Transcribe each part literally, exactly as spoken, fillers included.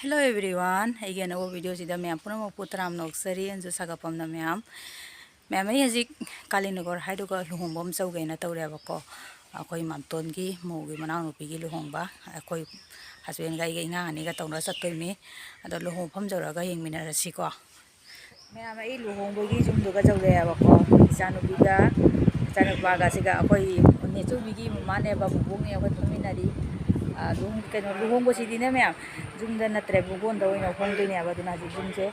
Hello everyone, ꯑꯩꯒꯤ ꯑꯅꯧꯕ video ꯁꯤꯗ ꯃꯌꯥꯝ ꯄꯨꯝꯅꯃꯛꯄꯨ ꯇꯔꯥꯝꯅ ꯑꯣꯛꯆꯔꯤ꯫ ꯑꯩꯅꯁꯨ ꯁꯥꯒꯠꯐꯝꯅ ꯃꯌꯥꯝ, ꯃꯌꯥꯝ, ꯑꯩ ꯍꯧꯖꯤꯛ ꯀꯥꯂꯤꯅꯒꯔ ꯍꯥꯏꯗꯨꯒ ꯂꯨꯍꯣꯡꯕ ꯑꯃ ꯆꯧꯒꯦꯅ ꯇꯧꯔꯦꯕꯀꯣ꯫ ꯑꯩꯈꯣꯏ ꯃꯥꯝꯇꯣꯟꯒꯤ ꯃꯧꯒꯤ ꯃꯅꯥꯎꯅꯨꯄꯤꯒꯤ ꯂꯨꯍꯣꯡꯕ, ꯑꯩꯈꯣꯏ husband ꯒ ꯑꯩꯒ ꯏꯉꯥꯡ ꯑꯅꯤꯒ ꯇꯧꯔ ꯆꯠꯇꯣꯏꯅꯤ꯫ ꯑꯗꯣ ꯂꯨꯍꯣꯡꯐꯝ ꯌꯧꯔꯒ ꯌꯦꯡꯃꯤꯟꯅꯔꯁꯤꯀꯣ꯫ ꯃꯌꯥꯝ, ꯑꯩ ꯂꯨꯍꯣꯡꯕꯒꯤ ꯌꯨꯝꯗꯨꯒ ꯌꯧꯔꯛꯑꯦꯕꯀꯣ꯫ ꯏꯆꯥꯅꯨꯄꯤꯒ ꯏꯆꯥꯅꯨꯄꯥꯒ ꯁꯤꯒ ꯑꯩꯈꯣꯏ ꯅꯦꯆꯧꯕꯤꯒꯤ ꯃꯃꯥꯅꯦꯕ, ꯕꯨꯕꯣꯛꯅꯦ, ꯑꯩꯈꯣꯏ ꯐꯝꯃꯤꯟꯅꯔꯤ꯫ ꯑ, ꯂꯨꯍꯣꯡ-, ꯀꯩꯅꯣ, ꯂꯨꯍꯣꯡꯕꯁꯤꯗꯤꯅꯦ ꯃꯌꯥꯝ, ꯌꯨꯝꯗ ꯅꯠꯇ꯭ꯔꯦ, ꯕꯨꯕꯣꯟꯗ ꯑꯣꯏꯅ ꯍꯣꯡꯗꯣꯏꯅꯦꯕ꯫ ꯑꯗꯨꯅ ꯍꯧꯖꯤꯛ ꯌꯨꯝꯁꯦ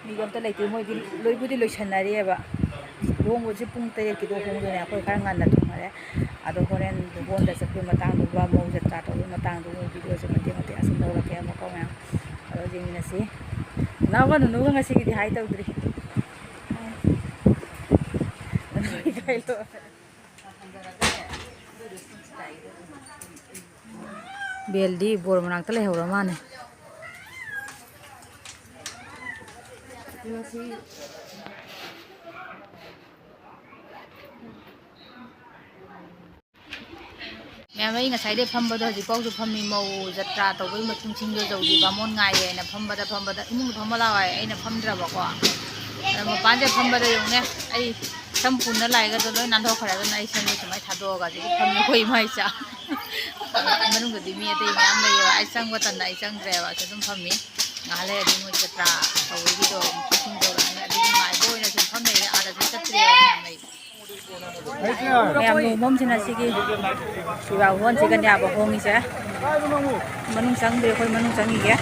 ꯃꯤꯒ ꯑꯝꯇ ꯂꯩꯇꯦ꯫ ꯃꯣꯏꯗꯤ ꯂꯣꯏꯕꯨꯗꯤ ꯂꯣꯏꯁꯟꯅꯔꯤꯑꯕ꯫ ꯂꯨꯍꯣꯡꯕꯁꯦ ꯄꯨꯡ ꯇꯔꯦꯠꯀꯤꯗꯣ ꯍꯣꯡꯗꯣꯏꯅꯦ꯫ ꯑꯩꯈꯣꯏ ꯈꯔ ꯉꯟꯅ ꯊꯨꯡꯉꯔꯦ꯫ ꯑꯗꯣ ꯍꯣꯔꯦꯟ ꯂꯨꯍꯣꯡꯗ ꯆꯠꯄꯒꯤ ꯃꯇꯥꯡꯗꯨꯒ, ꯃꯧ ꯖꯇ꯭ꯔꯥ ꯇꯧꯕꯒꯤ ꯃꯇꯥꯡꯗꯨꯒ videoꯁꯦ ꯃꯇꯦꯛ ꯃꯇꯦꯛ ꯑꯁꯨꯝ ꯂꯧꯔꯛꯀꯦꯕꯀꯣ ꯃꯌꯥꯝ꯫ ꯑꯗꯣ ꯌꯦꯡꯃꯤꯟꯅꯁꯤ꯫ ꯅꯅꯥꯎꯒ ꯅꯨꯅꯨꯒ ꯉꯁꯤꯒꯤꯗꯤ ꯍꯥꯏ ꯇꯧꯗ꯭ꯔꯤ꯫ ꯕꯦꯜꯗꯤ ꯕꯣꯔ ꯃꯅꯥꯛꯇ ꯂꯩꯍꯧꯔ ꯃꯥꯅꯦ꯫ ꯃꯌꯥꯝ, ꯑꯩ ꯉꯁꯥꯏꯗꯩ ꯐꯝꯕꯗꯣ ꯍꯧꯖꯤꯛꯐꯥꯎꯁꯨ ꯐꯝꯃꯤ꯫ ꯃꯧ ꯖꯇ꯭ꯔꯥ ꯇꯧꯕꯒꯤ ꯃꯊꯨꯝꯁꯤꯡꯗꯣ ꯌꯧꯗ꯭ꯔꯤ꯫ ꯕꯥꯃꯣꯟ ꯉꯥꯏꯔꯦꯅ ꯐꯝꯕꯗ ꯐꯝꯕꯗ ꯏꯃꯨꯡꯗ ꯐꯝꯃ ꯂꯥꯛꯑꯣ ꯍꯥꯏ꯫ ꯑꯩꯅ ꯐꯝꯗ꯭ꯔꯕꯀꯣ꯫ ꯑꯗ ꯃꯄꯥꯟꯁꯦ ꯐꯝꯕꯗ ꯌꯦꯡꯉꯨꯅꯦ, ꯑꯩ ꯁꯝ ꯄꯨꯟꯅ ꯂꯥꯛꯏꯒꯗꯣ ꯂꯣꯏ ꯅꯥꯟꯊꯣꯛꯈ꯭ꯔꯦ꯫ ꯑꯗꯨꯅ ꯑꯩ ꯁꯝꯁꯦ ꯁꯨꯃꯥꯏꯅ ꯊꯥꯗꯣꯛꯑꯒ ꯍꯧꯖꯤꯛ ꯐꯝꯃꯤ ꯑꯩꯈꯣꯏ ꯏꯃꯥ ꯏꯆꯥ꯫ ꯃꯅꯨꯡꯗꯗꯤ ꯃꯤ ꯑꯇꯩ ꯃꯌꯥꯝ ꯂꯩꯌꯦꯕ꯫ ꯑꯩ ꯆꯪꯕ ꯇꯟꯅ ꯑꯩ ꯆꯪꯗ꯭ꯔꯦꯕ꯫ ꯑꯁꯤ ꯑꯗꯨꯝ ꯐꯝꯃꯤ꯫ ꯉꯥꯏꯍꯥꯛ ꯂꯩꯔꯗꯤ ꯃꯣꯏ ꯖꯇ꯭ꯔꯥ ꯇꯧꯕꯒꯤꯗꯣ ꯏꯁꯤꯡ ꯇꯧꯔꯛꯑꯅꯤ꯫ ꯑꯗꯨꯒꯤ ꯉꯥꯏꯕ ꯑꯣꯏꯅ ꯁꯨꯝ ꯐꯝ ꯂꯩꯔꯦ꯫ ꯑꯥꯗꯁꯨ ꯆꯠꯇ꯭ꯔꯦꯕ ꯃꯌꯥꯝ ꯂꯩ꯫ ꯃꯌꯥꯝ ꯂꯨꯍꯣꯡꯐꯝꯁꯤꯅ ꯁꯤꯒꯤ ꯁꯤꯕꯥ ꯍꯣꯜꯁꯤꯒꯅꯦꯕ ꯍꯣꯡꯉꯤꯁꯦ꯫ ꯃꯅꯨꯡ ꯆꯪꯗ꯭ꯔꯤ, ꯑꯩꯈꯣꯏ ꯃꯅꯨꯡ ꯆꯪꯉꯤꯒꯦ꯫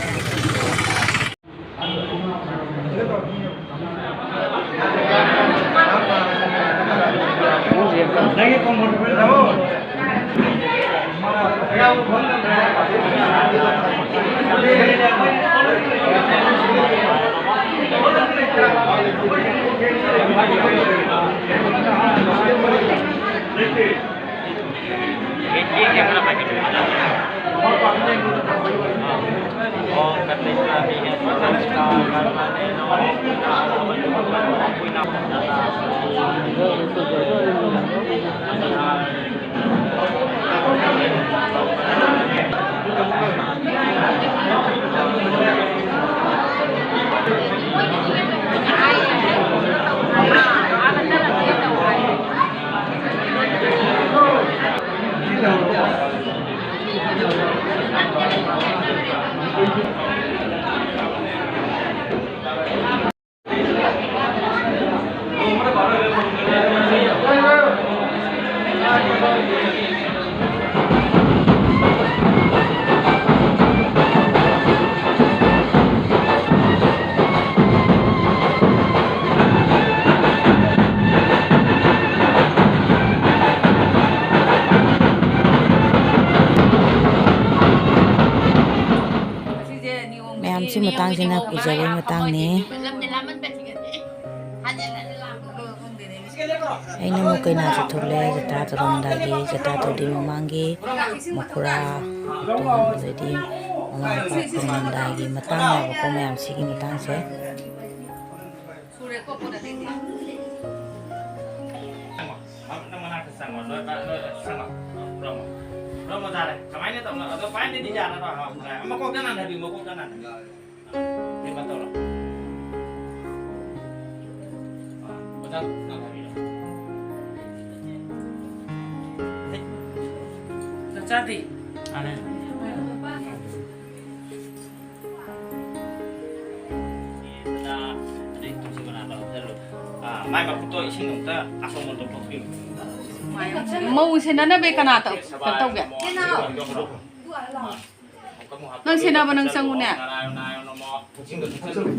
ꯃꯌꯥꯝꯁꯤ ꯃꯇꯥꯡꯁꯤꯅ ꯄꯨꯖꯕꯒꯤ ꯃꯇꯥꯡꯅꯤ꯫ ꯑꯩꯅ ꯑꯃꯨꯛ ꯀꯩꯅꯥꯁꯨ ꯊꯣꯛꯂꯛꯑꯦ, ꯖꯇ꯭ꯔꯥ ꯇꯧꯔꯝꯗꯥꯏꯒꯤ, ꯖꯇ꯭ꯔꯥ ꯇꯧꯗ꯭ꯔꯤ ꯃꯃꯥꯡꯒꯤ ꯃꯈꯨꯔꯥ, ꯑꯗꯩꯗꯤ ꯃꯃꯥ ꯃꯄꯥ ꯈꯨꯔꯨꯝꯃꯝꯗꯥꯏꯒꯤ ꯃꯇꯥꯡꯅꯦꯕꯀꯣ ꯃꯌꯥꯝꯁꯤꯒꯤ ꯃꯇꯥꯡꯁꯦ꯫ ꯅꯪ ꯃꯅꯥꯛꯇ ꯆꯪꯉꯣ, ꯂꯣꯏ, ꯂꯣꯏ, ꯂꯣꯏ ꯆꯪꯉꯣ꯫ ꯄꯨꯔꯝꯃꯣ꯫ ꯄꯨꯔꯝꯃꯣ ꯌꯥꯔꯦ꯫ ꯀꯃꯥꯏꯅ ꯇꯧꯅꯣ? ꯑꯗꯣ ꯄꯥꯏꯅꯗꯤ ꯌꯥꯔꯔꯣꯏ꯫ ꯑꯃ ꯀꯣꯛꯇ ꯅꯥꯟꯊꯕꯤꯌꯨ, ꯃꯀꯣꯛꯇ ꯅꯥꯟꯊꯕꯤꯌꯨ꯫ ꯀꯩꯅꯣ ꯇꯧꯔꯣ꯫ ꯑꯥ, ꯑꯣꯖꯥ, ꯅꯥꯟꯊꯕꯤꯔꯣ꯫ ꯍꯦ꯫ ꯆꯥꯛ ꯆꯥꯗ꯭ꯔꯤ꯫ ꯆꯥꯔꯦ꯫ ꯃꯥꯏ ꯃꯈꯨꯠꯇꯣ ꯏꯁꯤꯡ ꯑꯝꯇ ꯑꯁꯣꯝꯗ ꯂꯧꯊꯣꯛꯄꯤꯌꯨ꯫ ꯃꯧ ꯁꯦꯟꯅꯅꯕ ꯀꯅꯥ ꯇꯧ-, ꯀꯩꯅꯣ ꯇꯧꯒꯦ? ꯅꯪ ꯁꯦꯟꯅꯕ ꯅꯪ ꯆꯪꯉꯨꯅꯦ꯫ ꯏꯁꯤꯡꯗꯣ ꯊꯛꯆꯜꯂꯨ꯫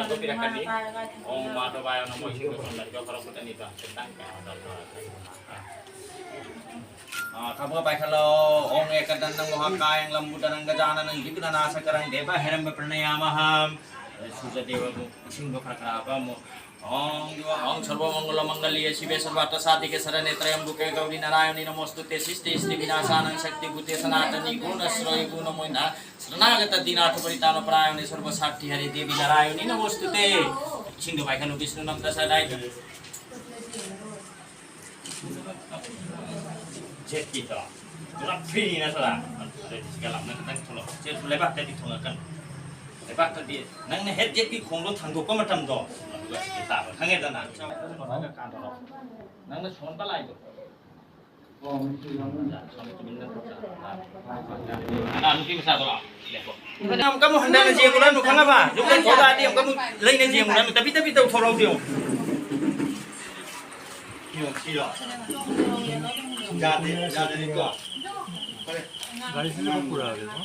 ꯑꯗꯣ ꯄꯤꯔꯛꯀꯅꯤ꯫ ꯑꯣꯝ ꯃꯥ ꯗꯣꯕꯥꯌꯣ ꯅꯃꯣ ꯏꯁꯤꯡꯗꯣ ꯁꯣꯝꯗ ꯍꯤꯗꯣꯛ ꯈꯔ ꯈꯨꯠ ꯑꯅꯤꯗꯣ ꯈꯤꯇꯪ ꯀꯩꯅꯣ ꯇꯧꯔꯒ꯫ ꯑꯥ, ꯊꯕꯛ ꯄꯥꯏꯈꯠꯂꯣ꯫ ॐ एकदन्तं महाकायं लम्बोदरं गजाननं द्विपुरनासकरं देवहिरम्ब प्रणयामहम्꯫ ꯁꯨꯖꯗꯦꯕꯕꯨ ꯏꯁꯤꯡꯗꯣ ꯈꯔ ꯈꯔ ꯍꯥꯞꯄꯝꯃꯣ꯫ ॐ ॐ सर्वमंगल मंगल्ये शिवे सर्वार्थ साधिके शरण्ये त्र्यंबके गौरी नारायणी नमोस्तुते। सृष्टि स्थिति विनाशानं शक्ति भूते सनातनी गुण श्रय गुण मोहिना शरणागत दीनाथ परितान परायणे सर्व साक्षी हरे देवी नारायणी नमोस्तुते। ꯏꯁꯤꯡꯗꯣ ꯄꯥꯏꯈꯠꯂꯨ ꯕꯤꯁꯅꯨ ꯅꯝ ꯇꯁ ꯗꯥꯏ꯫ ꯖꯦꯠꯀꯤꯗꯣ꯫ ꯄꯨꯔꯥ ꯐ꯭ꯔꯤꯅꯤ ꯅꯠꯇ꯭ꯔꯥ? ꯑꯗꯨꯗꯤ ꯁꯤꯒ ꯂꯥꯞꯅ ꯈꯤꯇꯪ ꯊꯣꯛꯂꯛꯑꯣ꯫ ꯖꯦꯠ ꯂꯩꯕꯥꯛꯇꯗꯤ ꯊꯣꯡꯉꯛꯀꯅꯨ꯫ ꯂꯩꯕꯥꯛꯇꯗꯤ ꯅꯪꯅ ꯍꯦꯛ ꯖꯦꯠꯀꯤ ꯈꯣꯡꯗꯣ ꯊꯥꯡꯗꯣꯛꯄ ꯃꯇꯝꯗꯣ, ꯑꯗꯨꯒ ꯁꯤꯒꯤ ꯇꯥꯕ꯫ ꯈꯪꯉꯦꯗꯅ? ꯅꯪꯅ ꯁꯣꯟꯕ ꯂꯥꯏꯗꯣ꯫ ꯑꯉꯥꯡ ꯅꯨꯄꯤ ꯃꯆꯥꯗꯨꯔꯣ? ꯂꯦꯞꯄꯣ꯫ ꯑꯃꯨꯛꯀ ꯑꯃꯨꯛ ꯍꯟꯊꯅ ꯌꯦꯡꯉꯨꯔꯅꯨ, ꯈꯪꯉꯕ? ꯌꯨꯝꯗ ꯊꯣꯛꯂꯛꯑꯗꯤ ꯑꯃꯨꯛꯀ ꯑꯃꯨꯛ ꯂꯩꯅ ꯌꯦꯡꯉꯨꯔꯅꯨ, ꯇꯞꯄꯤ ꯇꯞꯄꯤ ꯇꯧꯊꯣꯔꯛꯎ ꯌꯦꯡꯉꯨ꯫ ꯌꯥꯗꯦ, ꯌꯥꯗꯦꯀꯣ꯫ ꯒꯥꯔꯤꯁꯤꯅ ꯄꯨꯔꯛꯑꯒꯦꯀꯣ꯫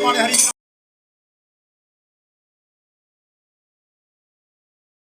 माने हरी